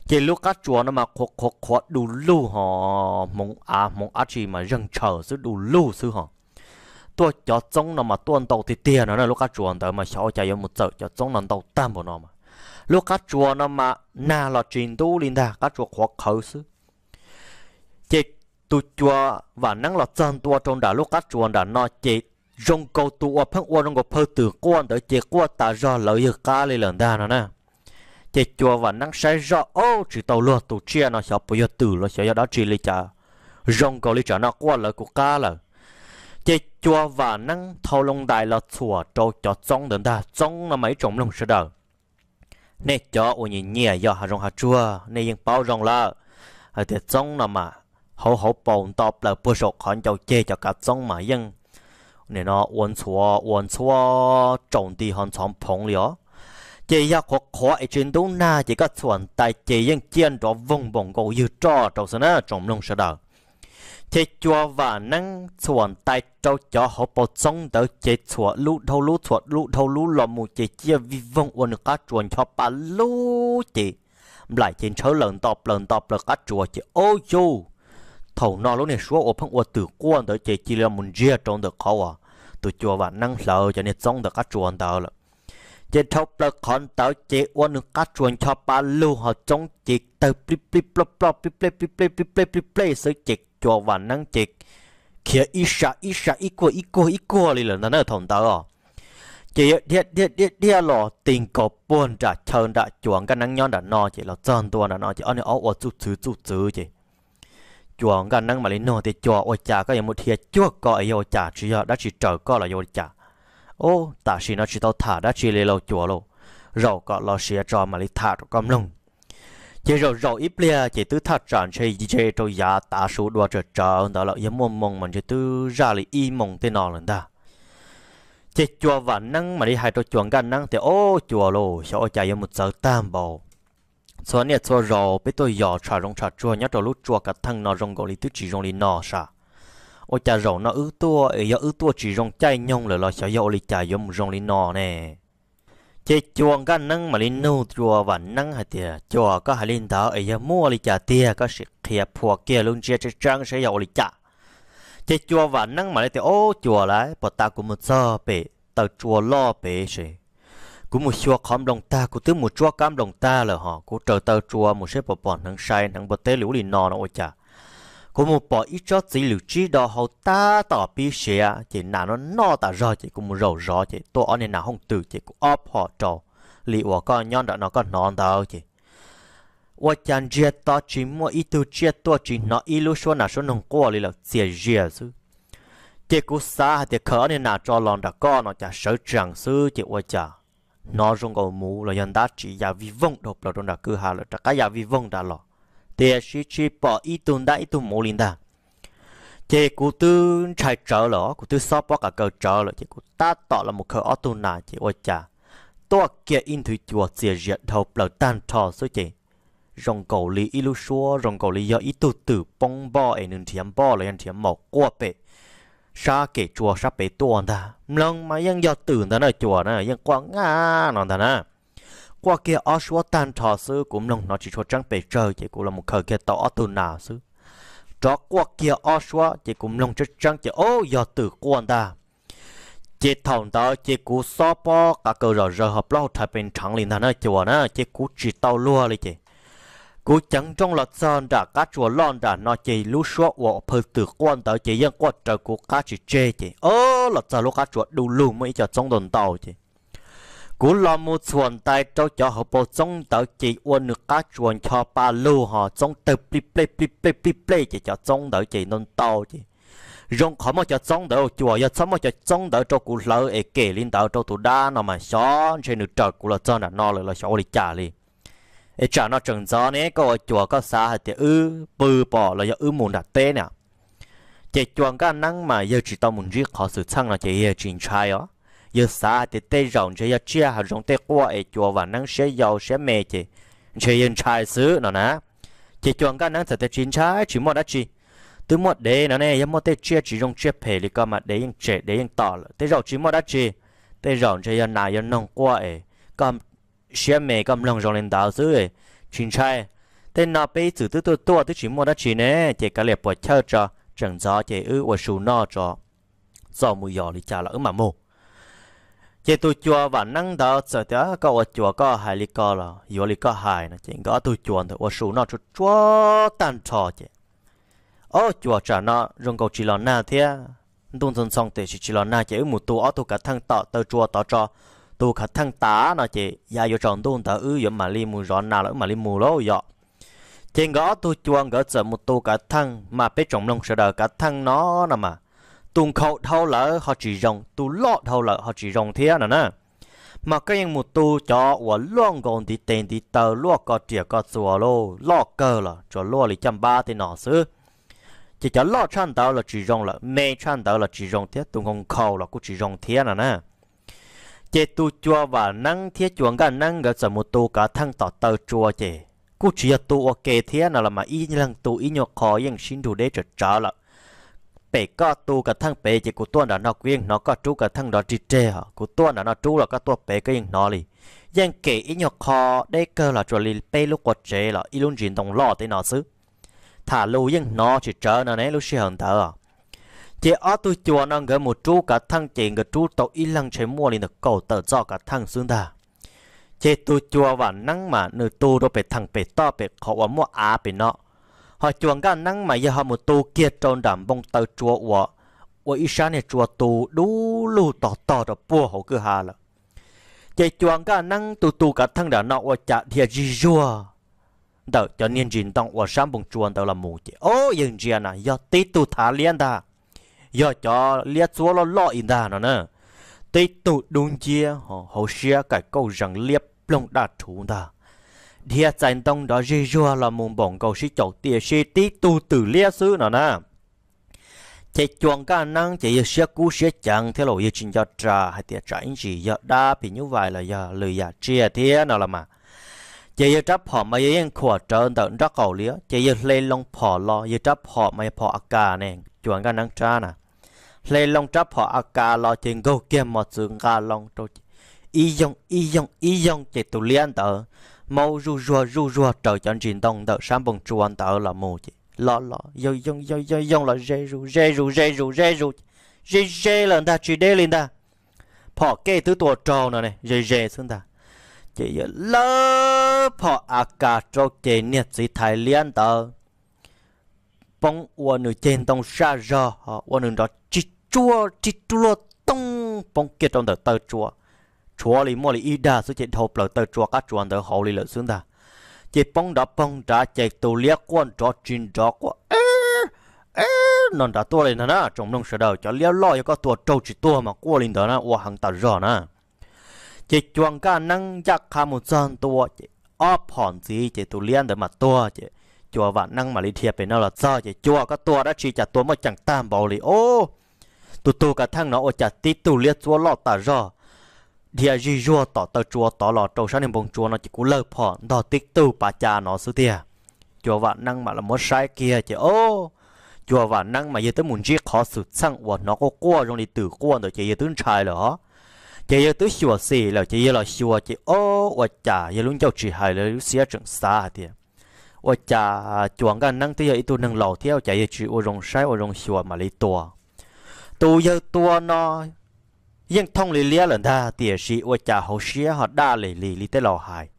Ces lub qab tsuas no mas qhuav qhuav qhuav du lug ho hmoov av hmoov dab tsi mas zeeg ntshaws xwb, du lug xwb ho. Tuaj cov txoob no mas tuaj ntau tiag tiag no na, lub qab tsuas ntawd mas xyov ua cas yuav mus txawm cov txoob no ntau tag npaum no mas. Lub qab tsuas no mas nag los tsis ntub li ntag, qab tsuas qhuav qhawv xwb. Ces tus cua Vam Neeb los txog ntua rau nram lub qab tsuas nram no ces zoo nkaus tus uas pheej ua zoo nkaus phaw twm quaj ntawd ces quaj tas zog lawv yawg qab li lawm ntag no na. Ces cua Vam Neeb saib zoj, ua tsis tau luag, tus tsiaj no xyov puas yog twm los xyov yog dab tsi li cas zoo nkaus li tsam no quaj lawv kuv qab lawm. Ces cua Vam Neeb thau loo ntais los txhuam rau cov txoob ntawd ntag. Txoob no mas ib tsoom mloog sawv daws, nej cov uas nyiam nyiam yos hav zoov hav tsuag nej yeej paub zoo lawm hais tias txoob no mas hauv hauv paus nto plaws puag saum qhov ncau ceg cov kav txoob mas yeej nim no ua ntxhuav ua ntxhuav tsaus nti ho ntxhov phoov li os. Ces yog qhuav qhuav es tsis ntub nag ces koj txhuam ntais ces yeej ciaj nrov voog npaum nkaus ywg roj rau xwb na tsoom mloog sawv daws. Ces cua Vam Neeb txhuam ntais rau cov hauv paus txoob ntawd ces txhuam lub dhau lub txhuam lub dhau lub los mus ces ciaj vij voog ua nws qab tsuas ncho pa lug ces nplaim ces ntshawb lawm nto plaws nto plaws qab tsuas ces ub yus. Thaum no lub niag suab uas pheej ua twm quaj ntawd ces cia li los mus ntsiag rau ntawm qhov uas tus cua Vam Neeb hlawv cov niag txoob ntawm qab tsuas ntawd lawm. Ces dhau plaws qhov ntawd ces ua nws qab tsuas ncho pa lug ho txoob ces tawg plij plij ploj ploj plij plej plij plej plij plej plij plej xwb ces cua Vam Neeb ces khiav ib sab ib sab ib kuag ib kuag ib kuag li lawm ntag na thaum ntawd os. Ces yawg dhia dhia dhia dhia los ti nkaus puag nram chaw nram cua Nkaj Neeb nyob nram no ces los txog ntua nram no ces ob niag ob ua txuj txwv txuj txwv ces cua Nkaj Neeb mam li nug tias, Cua, ua cas koj yuav mus dhia cuag ko es yog ua cas, tsis yog dab tsi raws koj los yog ua cas? Ub, tam sim no tsis tau tham dab tsi li lauj cua lauj, zaum kom los siav tso mam li tham rau koj mloog. Ces zaum zaum ib pliag ces twb thaj tsam ntshe ze rau yav tav su dua tsawm tsawv ntawd lawm, yog muaj moo mas ntshe twb zaj li ib moo tej no lawm ntag. Ces Cua Vam Neeb mam li hais rau Cua Nkaj Neeb tias, Ob, Cua lauj, xyov ua cas yuav mus txawv tag npaum. Txhua niaj txhua zaus peb tuaj yos tsham zoov tsham tsuag nyob rau lub tsua kav theej no zoo nkaus li twb tsis zoo li no sas. Ua cas zaum no wb tuaj es yog wb tuaj tsis zoo caij nyoog lawm los xyov yog ua li cas yuav mus zoo li no ne? Ces Cua Nkaj Neeb mam li nug Cua Vam Neeb hais tias, Cua, koj hais li ntawd es yog muaj li cas tiag, koj sim qhia phua kiag lub ntsiab tseeb tseeb saib yog ua li cas. Ces Cua Vam Neeb mam li tias, Ob, Cua lauj, puag ta kuv mus txog pem taw tsua loj pem es kuv mus xyuas qhov nploos tag, kuv twb mus tsuab kab nploos tag lawm hos kuv raws taw tsua mus saib puas pom hneev sai hneev puas teb li ub li no no ua cas kuv mus pom ib tsob txiv lwm tsib do hau tab tom pib siav ces nas no noj tas zog ces kuv mus zaum zov ces tuaj ob niag nas hooj twm ces kuv ob phom rau li uas koj nyob nram no koj hnov ntawd ces ua cas ntsiag to tsis muaj ib tug tsiaj tuaj tsis hnov ib lub suab nas suab noog quaj li lawm, txias zias xwb. Ces kuv xav hais tias khaws ob niag nas tso los nram koj no cas sawv tsees xwb ces ua cas hnov zoo nkaus muv los yog ntab tsis ya vij voog dhau plaws rau nram kwj ha lawm rov qab ya vij voog nrad los, tiam sis tsis pom ib tug ntab ib tug muv li ntag. Ces kuv twb ntshai tsawv lawm, kuv twb xob pob qa kaw tsawv lawm ces kuv tab tom los mus khaws ob tug nas ces ua cas tuaj kiag ib nthwv cua txias zias dhau plaws tag nrho xwb ces zoo nkaus li ib lub suab zoo nkaus li yog ib tug twm poob npoj es nws nrhiav npoj los yog nrhiav maum quaj pem sab kem tsua sab pem tuaj ntag. Mloog mas yeej yog twm ntag na Cua na, yeej quaj naj no ntag na. Quaj kiag ob suab tag nrho xwb kuv mloog hnov tsis tshua tseeb pes tsawg ces kuv los mus khaws kiag tau ob tug nas xwb. Rov quaj kiag ob suab ces kuv mloog tseeb tseeb ces ob yog twm quaj ntag. Ces thaum ntawd ces kuv xob pob qa kaw zom zaws ho plaub hau rhais pes nrheev li ntag na Cua na ces kuv tsis tau luag li ces kuv ceev nrooj los txog nram qab tsuas loj nram no ces lub suab uas phaw twm quaj ntawd ces yeej quaj raws kuv qab tsis tseg ces ob los txog lub qab tsuas du lug muaj ib co txoob ntau ntau ces kuv los mus txhuam ntais rau cov hauv paus txoob ntawd ces ua nws qab tsuas ncho pa lug ho txoob tawg plij plej plij plej plij plej ces cov txoob ntawd ces ntau ntau ces zoo qhov muaj cov txoob ntawd Cua, yog txhob muaj cov txoob ntawd rau kuv hlawv es kem li ntawd rau tus dab no mas xyov ntshe nws raws kuv los txog nram no lawm los xyov ua li cas li. Es tsam no tseem ntxov ne koj ua Cua, koj xav hais tias wb pw pom los yog wb mus nram teb na? Ces Cua Nkaj Neeb mas yawg tsis tau mus ntsib qhov xwm txheej no ces yawg tsis ntshai os. Yawg xav hais tias tej zaum ntshe yog tsiaj hav zoov tej quaj es Cua Vam Neeb siab yau siab me ces ntshe yawg ntshai xwb no na. Ces Cua Nkaj Neeb txawm tias tsis ntshai tsis muaj dab tsi, twb muaj dev no ne, yog muaj tej tsiaj tsis zoo tsiaj phem li ko mas dev yeej tsem dev yeej tom lawm, tej zaum tsis muaj dab tsi. Tej zaum ntshe yog nas yog noog quaj es koj siab me koj mloog zoo li ntawd xwb, tsis ntshai. Tej no peb ib txwm twb tuaj tuaj twb tsis muaj dab tsi ne, ces kav liam puas chawj tso, tseem ntxov ces wb ua su noj tso, txaus mus yos li cas los wb mam mus. Ces tus Cua Vam Neeb ntawd txawm tias koj ua Cua koj hais li ko los yuav li koj hais no ces nkawd ob tug Cua ntawd ua su noj tsuag tsuag tag nrho ces ob Cua tsam no zoo nkaus tsis los nag thiab, ntuj ntxhoo ntxhoo tiam sis tsis los nag ces wb mus tu ob tug kav theej tom taw tsua tod tso, tu kav theej tas no ces yav yuav tsaus ntuj ntawd wb yuav mam li mus zov nas los wb mam li mus lauj yom. Ces nkawd ob tug Cua nkawd txawm mus tu kav theej mas peb tsoom mloog sawv daws kav theej no no mas tus nkhaus dhau lawm ho tsis zoo, tus loj dhau lawm ho tsis zoo thiab no na. Mas koj yeej mus tu cov uas luaj nkaus ntiv tes ntiv taw luaj ko riam ko txuas lauj, loj kawg los tsuas luaj li caj npab tej no xwb. Ces cov loj tshaj ntawd los tsis zoo lawm, me tshaj ntawd los tsis zoo thiab, tus nkhaus nkhaus los kuj tsis zoo thiab no na. Ces tus Cua Vam Neeb thiab Cua Nkaj Neeb nkawd txawm mus tu kav theej tom taw tsua ces kuj tsis yog tu ua ke thiab no los mas ib leeg tu ib nyuag qho yeej sib nrug deb tsawv tsawv lawm. Pem koj tu kav theej pem ces kuv tuaj nram no kuv yeej hnov koj rub kav theej nrov rig reg, kuv tuaj nram no rub los koj tuaj pem koj yeej hnov li. Yeej kem ib nyuag qho deb kawg los tsuas li peb lub qua tsev los ib lub ntsis ntoo loj tej no xwb. Tham lus yeej hnov tsis tsawv no ne lub sij hawm ntawd. Ces ob tug Cua no nkawd mus rub kav theej ces nkawd rub tau ib leeg ntshe muaj li ntawm kaum tawm txoj kav theej xwb ntag. Ces tus Cua Vam Neeb mas nws tu rau pem theem pem toj pem qhov uas muaj av pem no, ho Cua Nkaj Neeb mas yawg ho mus tu kiag rau nram npoo taw tsua uas ua ib sab niag tsua tu dub lug tog tog rau puag hauv kwj ha lawm. Ces Cua Nkaj Neeb tu tu kav theej nram no ua cas dhia zig zuag ntawm cov niag ntsis ntoo uas sab npoo tsua ntawd los mus ces ob yawg ntsia na yog tib tug thav liab ntag, yog cov liab txuab loj loj li ntag no na. Tib tug dub nciab hauv siab kaim kauj zees liab ploog daj rhuv ntag. dhia txais ntoo nrov zig zuag los mus npaum nkaus sib caum tiam sis tib tug twm liab xwb no na. Ces Cua Nkaj Neeb ces yawg siab kub siab ceev thiab los yawg tsis nco ras hais tias tsam ib ntsis yog dab phim nyuj vais los yog lwm yam tsiaj thiab no los mas. Ces yawg rab phom mas yawg yeej khuam rawv ntawm nraub qaum li, ces yawg hle loo phom los, yawg rab phom mas yog phom a kas ne, Cua Nkaj Neeb rab na. Hle loo rab phom a kas los ces nkaug kiag mos txwv nqa loo rau, ib yoog ib yoog ib yoog ces tus liab ntawd maub zuj zuag zuj zuag raws cov ntsis ntoo ntawm sab npoo tsua ntawd los mus ces los los yoog yoog yoog yoog los ze zus ze zus ze zus ze zus, ze ze lawm ntag, tsis deb li ntag. Phom kej twb tua raug no ne, ze ze xwb ntag. Ces yawg lawv phom a kas rau ces niag txiv thais liab ntawd poob ua nws ceg ntoo saj zog, ua nws nrov rig ruaj rig ruaj tooj poob kiag rau ntawm taw tsua. Tshuav li muaj li ib dag xwb ces dhau plaws taw tsua qab tsua ntawd hauv li lawm xwb ntag. Ces poob nrov poog nrad ces tus liab quaj nrov tsis nrov quaj e no nrad tuaj li ntag na. Tsoom mloog sawv daws, cov liab loj yog koj tua raug tsis tuag mas quaj li ntawd na, ua heev tas zog na. Ces Cua Nkaj Neeb ncaj qha mus txog ntua ces ob phom ntxiv ces tus liab ntawd mam tuag ces Cua Vam Neeb mam li dhia pem no los txog ces, Cua, koj tua dab tsi cas tua muaj ceem tag npaum li os? Tus tug kav theej no ua cas tib tug liab txuab loj tas zog dhia zig zuag tom taw tsua tod los rau sab niag npoo tsua no ces kuv lawv phom ntog tib tug pav ca no xwb tiag. Cua Vam Neeb mam los muab saib kiag ces o, Cua Vam Neeb mas yawg twb mus ntsib qhov xwm txheej uas hnov quaj quaj zoo li twm quaj ntawd ces yawg twb ntshai lawm os. Ces yawg twb xyuam xim lawm ces yawg los xyuas ces o, ua cas yawg lub ncauj tsis hais lawm, lub siab tseem xav hais tias ua cas Cua Nkaj Neeb twb yog ib tug neeg laus thiab ua cas yawg tsis ua zoo saib ua zoo xyuas mam li tua. Tus yawg tua no yeej thooj li liab lawm ntag tiam sis ua cas hauv siab ho daj li li li tej laus hais,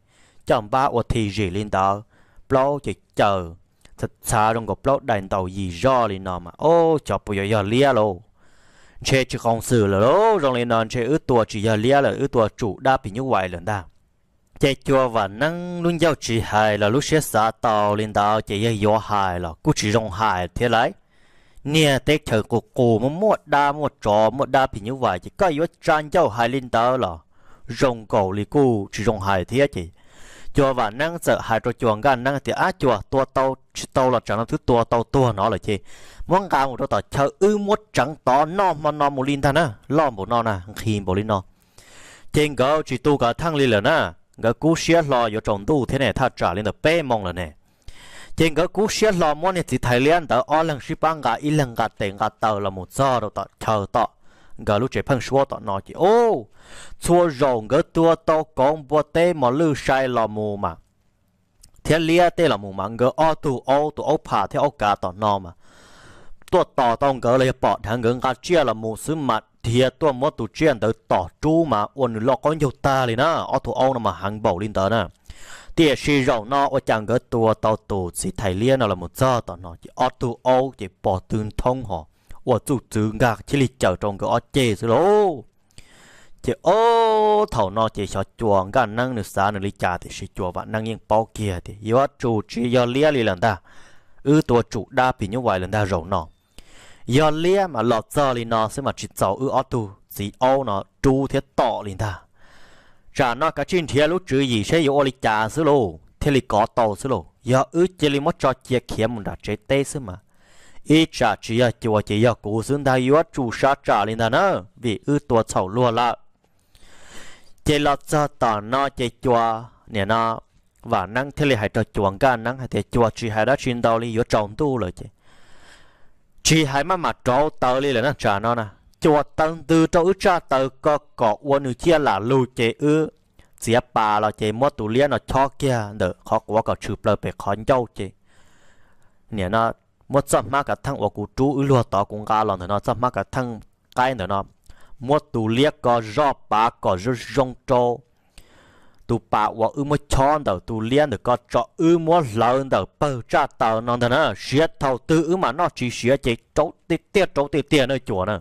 caj npab ua thi zim li ntawd, plaub ces caws txhav txhav zoo nkaus plaub daim ntaus yim zoj li no mas o, cov puas yuav yog liab lauj? Ntshe tsis qoos xwm lawm lauj, zoo li no ntshe wb tua tsis yog liab lawm, wb tua tsum dab phim nyuj vais lawm ntag. Ces Cua Vam Neeb lub ncauj tsis hais los lub siab xav tau li ntawd ces yawg yuav hais los kuj tsis zoo hais thiab lauj. Niag teb chaws qus qus muaj muaj dab muaj tsov muaj dab phim nyuj vais ces koj yuav tsa ncauj hais li ntawd los zoo nkaus li kuj tsis zoo hais thiab ces Cua Vam Neeb txawm hais rau Cua Nkaj Neeb tias, Ab Cua, tua tau tsis tau los tsam no twb tua tau tuag no lawm ces muab nqa mus rau tom chaw wb muab tseev tod noj hmo no mus li ntag na, loj npaum no na, nqhis npaum li no. Ces nkawd tsis tu kav theej li lawm na, nkawd kub siab hlo yuav tsaus ntuj thiab ne, thaj tsam li ntawm peb moo lawm ne. Ces nkawd kub siab hlo muab niag txiv thais liab ntawd ob leeg sib pab nqa, ib leeg nqa tes nqa taw los mus txog rau tom chaw tom nkawd lub tsev pheeb suab tom no ces o, txhua zaus nkawd tua tau kauv npua teb mos lwj sai los mus mas thiab liab tej los mus mas nkawd ob tug aub, tus aub pham thiab aub kav tom no mas tuaj tos tau nkawd los yog pom dheev nkawd nqa tsiaj los mus xwb mas dhia tuaj muab tus tsiaj ntawd tom rub mas ua nws loj qaub ncaug tag li na. Ob tug aub no mas heev npaum li ntawd na. Tiam sis zaum no ua cas nkawd tua tau tus txiv thais liab no los mus txog tom no ces ob tug aub ces pog twb nthoob ho ua txuj txwv nkag thiaj li caws rau nkawd ob ceg xwb lauj. Ces o, thaum no ces xyov Cua Nkaj Neeb nws xav nws li cas tiam sis Cua Vam Neeb yeej paub kiag tias yuav tsum tsis yog liab li lawm ntag, wb tua tsum dab phim nyuj vais lawm ntag zaum no. Yog liab mas los txog li no xwb mas tsis txaus wb ob tug txiv aub no rub thiab tom li ntag. Tsam no kav tsij nrhiav lub tswv yim saib yuav ua li cas xwb lauj, thiaj li kov tau xwb lauj. Yog wb cia li muab tso cia khiav mus nram tsev teb xwb mas ib tsam tsis yog Cua ces yog kuv xwb ntag, yuav tsum sab tsam li ntag na, vim wb tua txhaum luag lawm. Ces los txog tom no ces Cua, nim no Vam Neeb thiaj li hais rau Cua Nkaj Neeb hais tias, Cua, tsis hais dab tsi ntau li, yuav tsaus ntuj lawm ces tsis hais maj mam rauv taws li lawm na, tsam no na, Cua, taw ntws rau wb tsaj taws ko kom ua nws ciaj lam lug ces wb txiav pas los ces muab tus liab no chob kiag ntawm qhov quav kom tshwm plaws pem qhov ncauj ces nim no muab txoj hmab kav theej uas kuv rub wb luag tod kuv nqa los ntawm no, txoj hmab kav theej qaib ntawm no, muab tus liab ko zoj pav kom zoo zoo rau tus pas uas wb muab chob ntawm tus liab ntawm ko tso, wb muab hlawv ntawm pawg tsaj taws no ntag na, siav thaum twg wb mam noj tsis siav ces rauv tiag tiag rauv tiag tiag na Cua na.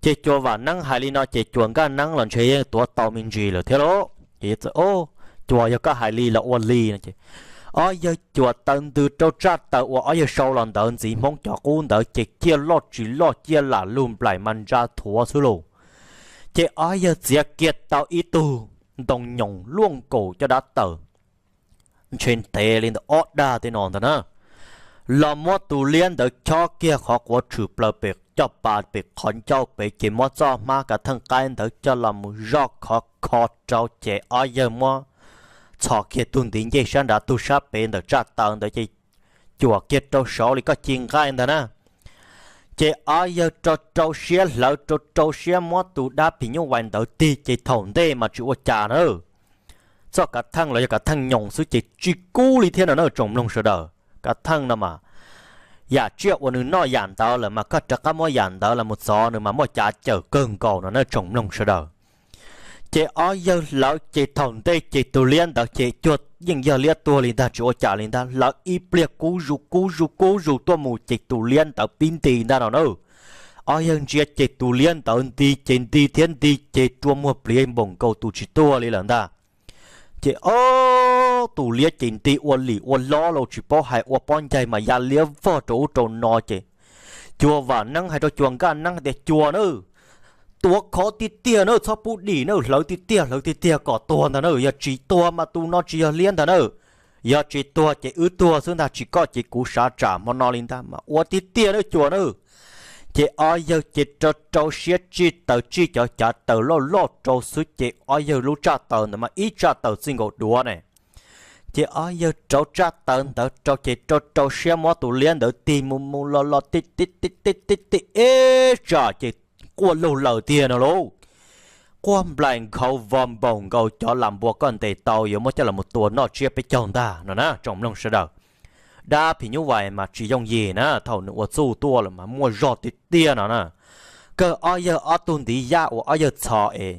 Ces Cua Vam Neeb hais li no ces Cua Nkaj Neeb los ntshe yeej tuav tau me ntsis lawm thiab lauj. Ces, Cua, yog koj hais li los ua li no ces ob yawg Cua taw ntws rau tsaj taws uas ob yawg sau los ntawd ntxiv Hmoob cov qub ntawd ces ciaj loj tsis loj ciaj lam lug nplaim mas ntsa thuav xwb lauj. Ces ob yawg txiav kiag tau ib tug ntoo nyoos luaj nkaus caj dab taws ntshe ntev li ntawm ob dag tej no ntag na, los muab tus liab ntawd chob kiag qhov quav tshwm plaws pem caj pas pem qhov ncauj pem ces muab txoj hmab kav theej qaib ntawd coj los mus zoj khov kho rau ces ob yawg muab txhos kiag tug ntiv ncej sab nrad tug sab pem ntawm tsaj taws ntawd ces cuam kiag rau saud li koj ci nqaij ntag na. Ces ob yawg rau rau siab hlawv rau rau siab muab tus dab phim nyuj vais ntawd tig ces thaum ntej mas tsis ua cas na. Txoj kav theej los yog kav theej nyoos xwb ces tsis kub li thiab no na tsoom mloog sawv daws. Kav theej no mas yam tsiaj uas nws noj yam ntawd lawm mas koj rov qab muab yam ntawd los mus txov nws mas muaj cav cawm kawg nkaus no na tsoom mloog sawv daws. Ces ob yawg hlawv ces thaum ntej ces tus liab ntawd ces cuag yeej yog liab tuag li ntag tsis ua cas li ntag. Hlawv ib pliag kub zus kub zus kub zus tuaj mus ces tus liab ntawd pib nti ntag no na. Ob yawg ntsia ces tus liab ntawd nti ces nti thiab nti ces rua muag pliav npaum nkaus tus tsis tuag li lawm ntag. Ces ob tus liab ces nti ua lim ua lob los tsis paub hais ua pob ncaig mas ya liab vog rau ub rau no ces Cua Vam Neeb hais rau Cua Nkaj Neeb tias, Cua na, tuav khov tiag tiag na, txhob pub dim na, hlawv tiag tiag hlawv tiag tiag kom tuag ntag na, yog tsis tuag mas tus no tsis yog liab ntag na. Yog tsis tuag ces wb tuag xwb ntag, tsis koj ces kuv sav tsam hmo no li ntag mas ua tiag tiag na Cua na. Ces ob yawg ces rau rau siab tsij taws tsij cov cav taws loj loj rau xwb ces ob yawg lub tsaj taws ntawd mas ib tsaj taws txij nkaus duav ne. Ces ob yawg rauv tsaj taws ntawd rau ces rau rau siab muab tus liab ntawd tig mus mus los los ti ti ti ti ti ib tsam ces quaj laug laws tiag no lauj. Quaj nplaim nkhaus vos npaum nkaus cov lam npua koj ntes tau yuav muab coj los tua noj tsiab peb caug ntag no na tsoom mloog sawv daws. Dab phim nyuj vais mas tsis yooj yim na, thaum nws ua txuj tuaj lawm mas muaj zog tiag tiag no na. Kawg ob yawg ob tug ntiv yaj uas ob yawg txhos es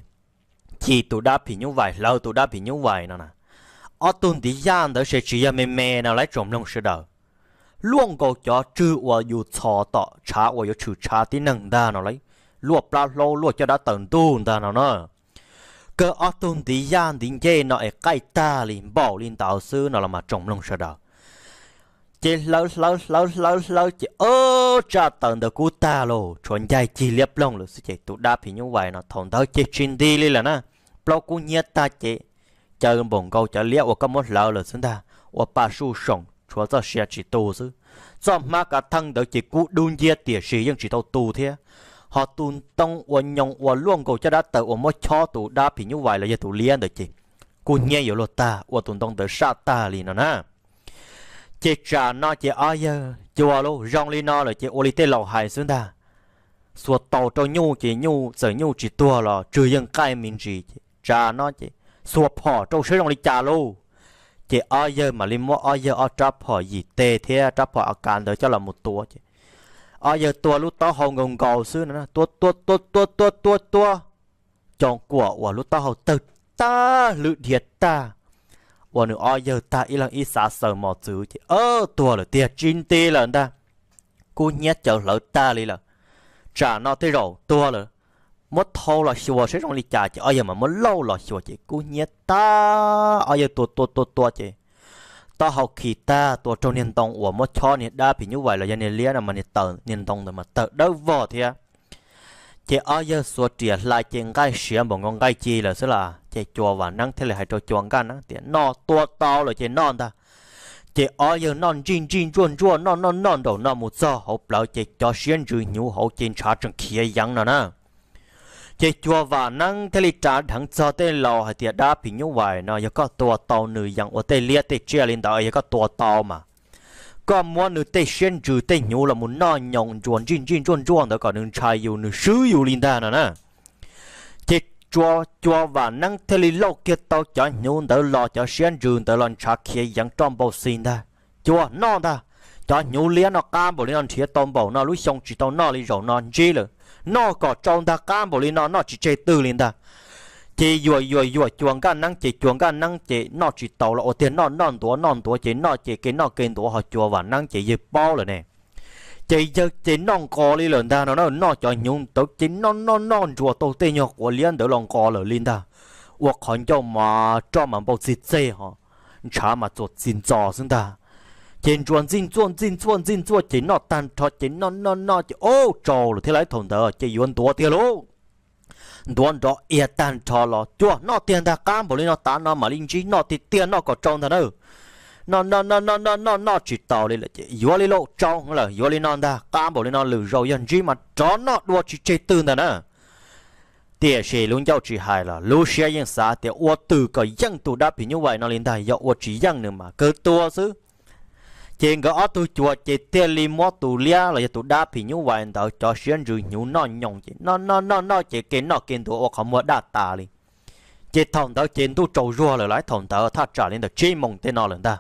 ci tus dab phim nyuj vais, hlawv tus dab phim nyuj vais no na, ob tug ntiv yaj ntawd ces tsis yog me me no lauj tsoom mloog sawv daws. Luaj nkaus cov tswg uas yus txhos tom tshav uas yuav tshwm tshav tib neeg ntag no lauj, luaj plab hlaub luaj caj dab taws ntuj ntag no na. Kawg ob tug ntiv yaj ntiv ncej no es qaij tag li npaum li ntawd xwb no los mas tsoom mloog sawv daws. Ces hlawv hlawv hlawv hlawv hlawv ces ob tsaj taws ntawd kub tag lauj, tshuav ncaig cig liab ploog lawm xwb ces tus dab phim nyuj vais no thaum ntawd ces tsis nti li lawm na. Plaub kub hnyiab tag ces caw npaum nkaus cov liab uas koj muab hlawv lawm xwb ntag, ua pa suj soom tshuav txoj sia tsis tu xwb. Txoj hmab kav theej ntawd ces kub dub nciab tiam sis yeej tsis tau tu thiab. Ho tus ntoo uas nyoos uas luaj nkaus caj dab taws uas muab chob tus dab phim nyuj vais los yog tus liab ntawd ces kub hnyiab yuav luag tag, ua tus ntoo ntawd saj tag li no na. Ces tsam no ces ob yawg Cua lauj, zoo li no lawm ces ua li tej laus hais xwb ntag. Xuas taus rau nyuj ces nyuj txawm nyuj tsis tuag los tswg yeej qaij me ntsis ces tsam no ces xuas phom rau saib zoo li cas lauj. Ces ob yawg mam li muab ob yawg ob rab phom yim teg thiab rab phom a kav ntawd coj los mus tua ces ob yawg tua lub taub hau nkaus nkaus xwb no, tua tua tua tua tua tua tua, cov kuam uas lub taub hau tawg tag hlwb dhia tag, uas nws ob yawg tag ib leeg ib xav xaws mos txwv ces tuag lawm tiag, tsis nti lawm ntag. Kub hnyiab caws hlawv tag li lawm. Tsam no tej zaum tuag lawm, muab thau los xyuas saib zoo li cas ces ob yawg mam muab lauj los xyuas ces kub hnyiab tag, ob yawg tua tua tua tua ces taub hau khi tag, tua raug niag ntoo uas muab chob niag dab phim nyuj vais los yog niag liab no mas niag taws niag ntoo ntawd mas tawg dawb vog thiab. Ces ob yawg xuas riam hlais ces nqaij siav npaum nkaus nqaij ci lawm xwb las. Ces Cua Vam Neeb thiaj li hais rau Cua Nkaj Neeb tias, Noj, tua tau lawm ces noj ntag. Ces ob yawg noj ntsij ntsij ntsuaj ntsuaj, noj noj noj nraum no mus txog hauv plawv ces cov siab ntsws hnyuv hauv ces ntshav tseem khiav yeev no na. Ces Cua Vam Neeb thiaj li rav dheev txog tej laus hais tias, Dab phim nyuj vais no yog koj tua tau nws yees ua tej liab tej tsiaj li ntawd, yog koj tua tau mas koj muab nws tej siab ntsws tej hnyuv los mus noj nyoos ntsuas ntsij ntsij ntsuaj ntsuaj ntawd kom nws ntshai yus, nws swb yus li ntag no na. Ces Cua Vam Neeb thiaj li lauj kiag tau cov hnyuv ntawd los, cov siab ntsws ntawd los ntshav khiav yeev roj npau xis ntag. Cua, noj ntag. Cov hnyuv liab no qab npaum li no, nrhiav tau npaum no, lub xyoo tsis tau noj li zaum no ntsib lawm. Noj kom tsau ntag, qab npaum li no noj tsis tseg twg li ntag. Ces yuam yuam yuam Cua Nkaj Neeb ces Cua Nkaj Neeb ces noj tsis taus los ua tiag, noj noj ntuav noj ntuav ces noj ces kev noj kev ntuav, ho Cua Vam Neeb ces yawg paub lawm ne. Ces yawg ces noj nqos li lawm ntag no na, noj cov hnyuv ntawd ces noj noj noj ntsuas tau tej nyuag quav liab ntawd los nqos lawm li ntag. Ua qhov ncauj mas roj mas npau txig txeg ho, ntshav mas txuas txi ntxos xwb ntag. Ces ntsuas ntxij ntxuaj ntxij ntxuaj ntxij ntxuaj ces noj tag nrho ces noj noj noj ces ub tsau lawm thiab lauj, thaum ntawd ces yuav ntuav tiag lauj. Ntuav nrov iag tag nrho los, Cua, noj tiag ntag, qab npaum li no tav no mam li ntsib, noj tiag tiag, noj kom tsau ntag na. Noj noj noj noj noj noj noj tsis taus li lawm ces yuav li lauj, tsau lawm, yuav li no ntag, qab npaum li no lwm zaus yog ntsib mas rov noj dua tsis tseg twg ntag na. Tiam sis lub ncauj tsis hais los lub siab yeej xav tias ua twg kom yeej tus dab phim nyuj vais no li ntag, yog ua tsis yeej nws mas kawg tuag xwb. Ces nkawd ob tug cuas ces thiaj li muab tus liab los yog tus dab phim nyuj vais ntawd cov siab ntsws hnyuv noj nyoos ces noj noj noj noj ces kev noj kev ntuav ua qhov muag daj tas li. Ces thaum ntawd ces ntuj tsaus zuag lawm lauj, thaum ntawd thaj tsam li ntawm tsib moos tej no lawm ntag,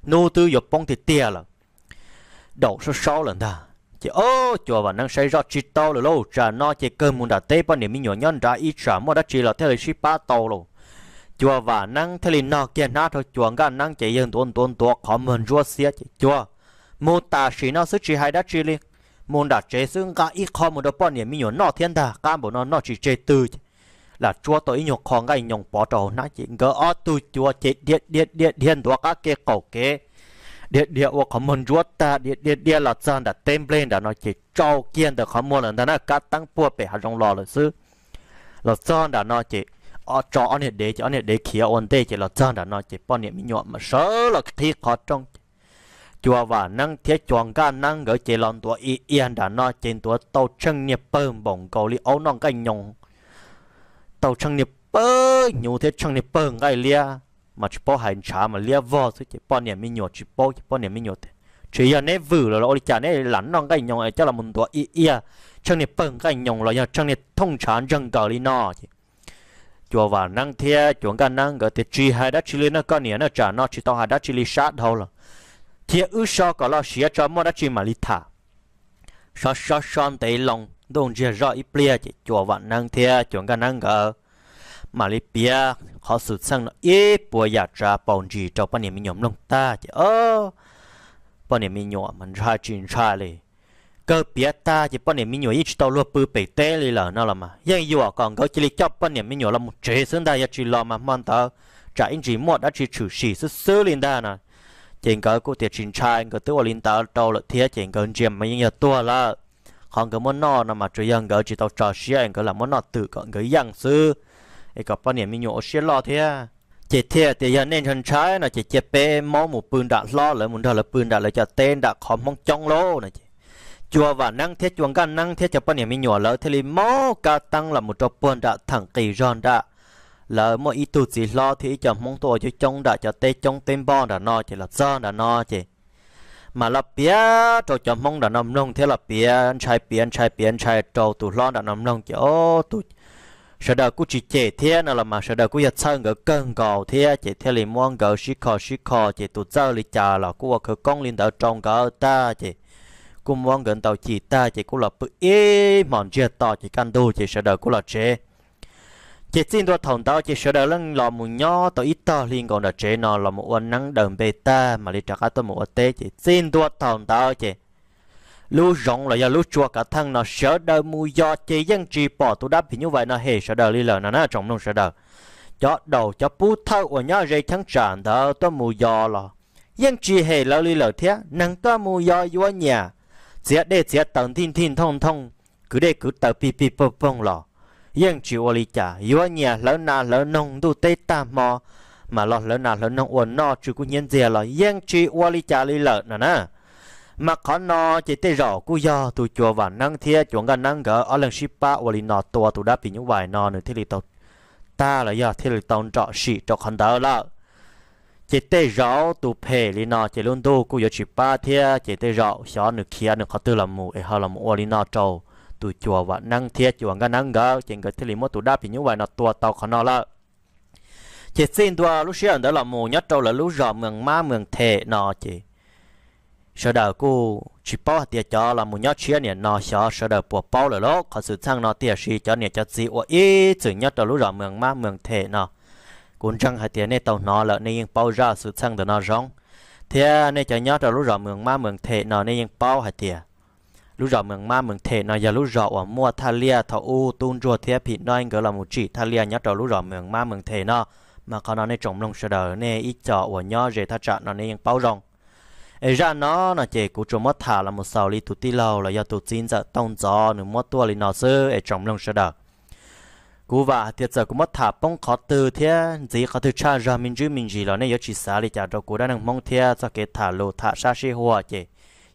hnub twb yuav poob tiag tiag lawm, daum saub saub lawm ntag. Ces ob, Cua Vam Neeb saib zoj tsis tau lawm lauj, tsam no ces kawg mus nram teb poj niam me nyuam nyob nrad ib tsam muaj dab tsi los thiaj li sib pab tau lauj. Cua Vam Neeb thiaj li nog kiag hnab rau Cua Nkaj Neeb ces yawg ntuav ntuav ntuav qhov muag ntsuab xiab ces Cua, mus tam sim no xwb tsis hais dab tsi li, mus nram tsev xwb nqa ib qho mus rau poj niam me nyuam noj thiab ntag, qab npaum no noj tsis tseg twg ces lam tsuab tau ib nyuag qho nqaij nyoos pov rau hauv hnab ces nkawd ob tug cuas ces dhia dhia dhia dhia ntuav qab kev qaum kev, dhia dhia ua qhov muag ntsuab tag dhia dhia dhia los txog nram teb nplej nram no ces tsau kiag ntawm qhov muag lawm ntag na, kab teeb puag pem hav zoov los lawm xwb. Los txog nram no ces tso ob niag dev ces ob niag dev khiav ua ntej ces los txog nram no ces poj niam me nyuam mas sawv los qhib qhov rooj. Cua Vam Neeb thiab Cua Nkaj Neeb nkawd ces los ntuav ib iag nram no ces ntuav tau tsheej niag pawg npaum nkaus li aub noj nqaij nyoos, tau tsheej niag pawg hnyuv thiab tsheej niag pawg nqaij liab, mas tsis paub hais ntshav mas liab vog xwb ces poj niam me nyuam tsis paub ces poj niam me nyuam tias, tsis yog neb vwm los ua li cas neb lam noj nqaij nyoos es coj los ntuav ib iag tsheej niag pawg nqaij nyoos los yog tsheej niag thooj ntshav ntsawg nkaus li no ces Cua Vam Neeb thiab Cua Nkaj Neeb nkawd tias tsis hais dab tsi li na koj niam na, tsam no tsis tau hais dab tsi li, sab dhau los cia wb so kom loj siav tso muaj dab tsi mam li tham. So so so ntev loo ntuj ntsiag zoj ib pliag ces Cua Vam Neeb thiab Cua Nkaj Neeb nkawd mam li piav qhov xwm txheej no ib puas yam tsav paus ntsis rau poj niam me nyuam mloog tag ces poj niam me nyuam mas ntshai tsis ntshai li. Kawg piav tag ces poj niam me nyuam yeej tsis tau luag pw pem teb li lawm no los mas yeej yuam kom nkawd cia li coj poj niam me nyuam los mus tsev xwb ntag, yog tsis los mas hmo ntawd tsam ib ntsis muaj dab tsi tshwm sim xwb xwb li ntag no. Ces nkawd kuj tias tsis ntshai, nkawd twb ua li ntawd rau lawm thiab ces nkawd ntsia mas yeej yog tuag lawm. Qhov nkawd muab noj no mas tsuas yog nkawd tsis tau tso siab es nkawd lam muab noj twm kom nkawd yeej xwb, es kom poj niam me nyuam ua siab loj thiab. Ces thiaj tias yog nej ntshai ntshai no ces cia peb maub mus pw nram hlob, lawv mus nrog lawv pw nram lawv cov teb nram qhov Hmoob coob lauj no ces Cua Vam Neeb thiab Cua Nkaj Neeb thiab cov poj niam me nyuam lawv thiaj li maub kab teeb los mus rau puag nram theem qis zog nram. Lawv muaj ib tug txiv hlob thiab ib co Hmoob tuaj ua coob coob nram cov teb coob teb npoj nram no ces los txog nram no ces mas los piav rau cov Hmoob nram no mloog thiab los piav ntshai piav ntshai piav ntshai rau tus hlob nram no mloog ces o, tus sawv daws kuj tsis cem thiab no los mas sawv daws kuj yog txhawj nkawd kawg nkaus thiab ces thiaj li muab nkawd sib kho sib kho ces tus txawj li cas los kuj ua khawv koob li ntawd rau nkawd tag ces kuj muab nkawd ntaus cim tag ces kuj los pw ib hmos ntsiag to ces kaj ntug ces sawv daws kuj los tsev. Ces txij ntua thaum ntawd ces sawv daws yeej los mus nyob tau ib tog hli nkaus nram tsev no los mus ua neeb daws npe tag mam li rov qab tuaj mus ua teb ces txij ntua thaum ntawd ces lub zoov los yog lub tsua kav theej no sawv daws mus yos ces yeej tsis pom tus dab phim nyuj vais no hem sawv daws li lawm no na tsoom mloog sawv daws. Cov daus cov pub thawj uas nyob ze cheeb tsam ntawd tuaj mus yos los yeej tsis hem lawv li lawm thiab. Neeg tuaj mus yos yuav nyias txiav dej txiav taws ntij ntij ntooj ntooj, kwv dej kwv taws pig pig poog poog los yeej tsis ua li cas, yuav nyias hlawv nas hlawv noog ntuj teb tag hmo mas los hlawv nas hlawv noog ua noj tsw kub hnyiab ntxiag los yeej tsis ua li cas li lawm no na. Mas qhov no ces tej zaum kuj yog tus Cua Vam Neeb thiab Cua Nkaj Neeb nkawd ob leeg sib pab ua li no tua tus dab phim nyuj vais no nws thiaj li tau tag los yog thiaj li tau nrom sim rau qhov ntawd lawm. Ces tej zaum tus phem li no ces lub ntuj kuj yuav tsis pab thiab ces tej zaum xyov nws khiav nws qhov twg los mus es ho los ua li no rau tus Cua Vam Neeb thiab Cua Nkaj Neeb nkawd ces nkawd thiaj li muab tus dab phim nyuj vais no tua tau qhov no lawm. Ces txij ntua lub sij hawm ntawd los mus nyob rau lawv lub zos Mees Mab Mees Them no ces sawv daws kuj tsis paub hais tias cov los mus nyob tshiab niam no xyov sawv daws puas paub lawm lauj qhov xwm txheej no, tiam sis cov niam cov txiv uas ib txwm nyob rau lub zos Mees Mab Mees Them no kuv ntseeg hais tias nej tau hnov lawm, nej yeej paub zaj xwm txheej ntawm no zoo. Thiab nej cov nyob rau lub zos Mees Mab Mees Them no nej yeej paub hais tias lub zos Mees Mab Mees Them no yog lub zos uas muaj thaj liaj thaum ub tub ntsuag thiab phim nob nkawd los mus tsim thaj liaj nyob rau lub zos Mees Mab Mees Them no. Mas qhov no nej tsoom mloog sawv daws nej ib co uas nyob ze thaj tsam no nej yeej paub zoo. Es zaj no no ces kuv tsuas muab tham los mus xaus li tus tij laug los yog tus txiv ntxawm Tooj Ntxov nws muab tuaj li no xwb es tsoom mloog sawv daws Kuv vam hais tias txawm kuv muab tham poob qhov twg thiab ntxiv qhov twg tshaj zog me ntsis me ntsis los nej yuav tsis xav li cas rau kuv dab neeg Hmoob thiab txoj kev tham lus tham sab sib huaj ces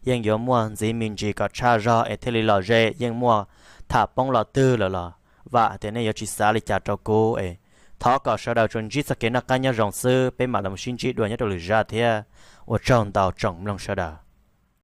yeej yuav muaj ntxiv me ntsis kom tshaj zog es thiaj li lom zem, yeej muaj tham poob los twg lawm los vam hais tias nej yuav tsis xav li cas rau kuv es thov kom sawv daws tsuas ntsib txoj kev noj qab nyob zoo xwb, peb mam li mus sib ntsib dua nyob rau lwm zaj thiab. Ua tsaug ntau tsoom mloog sawv daws.